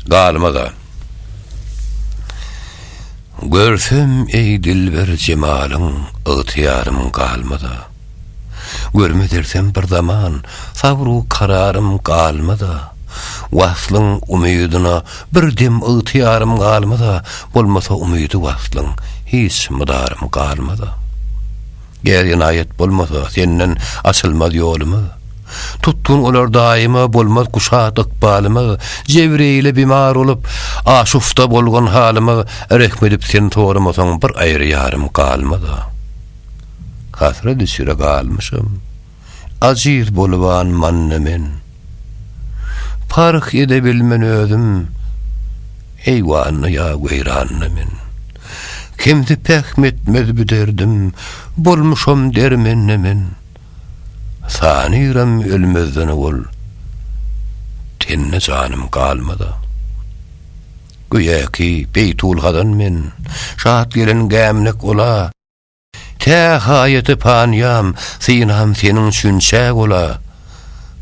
Galmaz-a. Görsem, eý dilber jemalyň, ygtyýarym galmaz-a. Görmez ersem bir zaman, sabr-u kararym galmaz-a. Waslyň umydyna bir dem ygtyýarym galmaz-a, Bolmasa umydy waslyň, hiç mydarym galmaz-a. Ger enaýat bolmasa, senden açylmaz ýolumyz. Tutgun olar daýyma, bolmaz kuşat ykbalymyz. Jebr eýle bimar bolup, aşufta bolgan halymyz, Rehm edip sen soramasaň, bir aýry ýarym galmaz-a. Hasrat içre galmyşam. Ajiz boluban manna men. Parh ede bilmen özüm, Eýwanda ýa weýranda men. Kimse pähm etmez bu derdim, Bolmuşam dermende men. Sanyram ölmezden owal, Tende janym galmaz-a. Göýäki Beýtulhazan men, Şat gelen gämnek ola. Tä haýaty panyýam, synam seniň üçin çäk ola.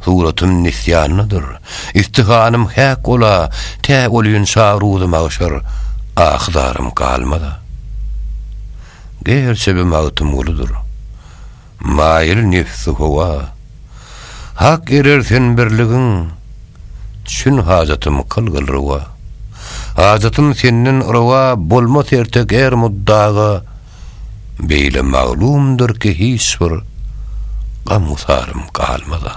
Suratym nisýandadyr, istihanym häk ola, Tä olýynça ruzy magşar, ahy-zarym galmaz-a. Gerçe bi Magtymgulydyr, maýyl nefsi howa. Hak erer sen birligiň, çün hajatym kylgyl rowa. Hajatym senden rowa bolmas ertek är muddaga, Beýle maglumdyr ki hiç bir gam-gusarym galmaz-a.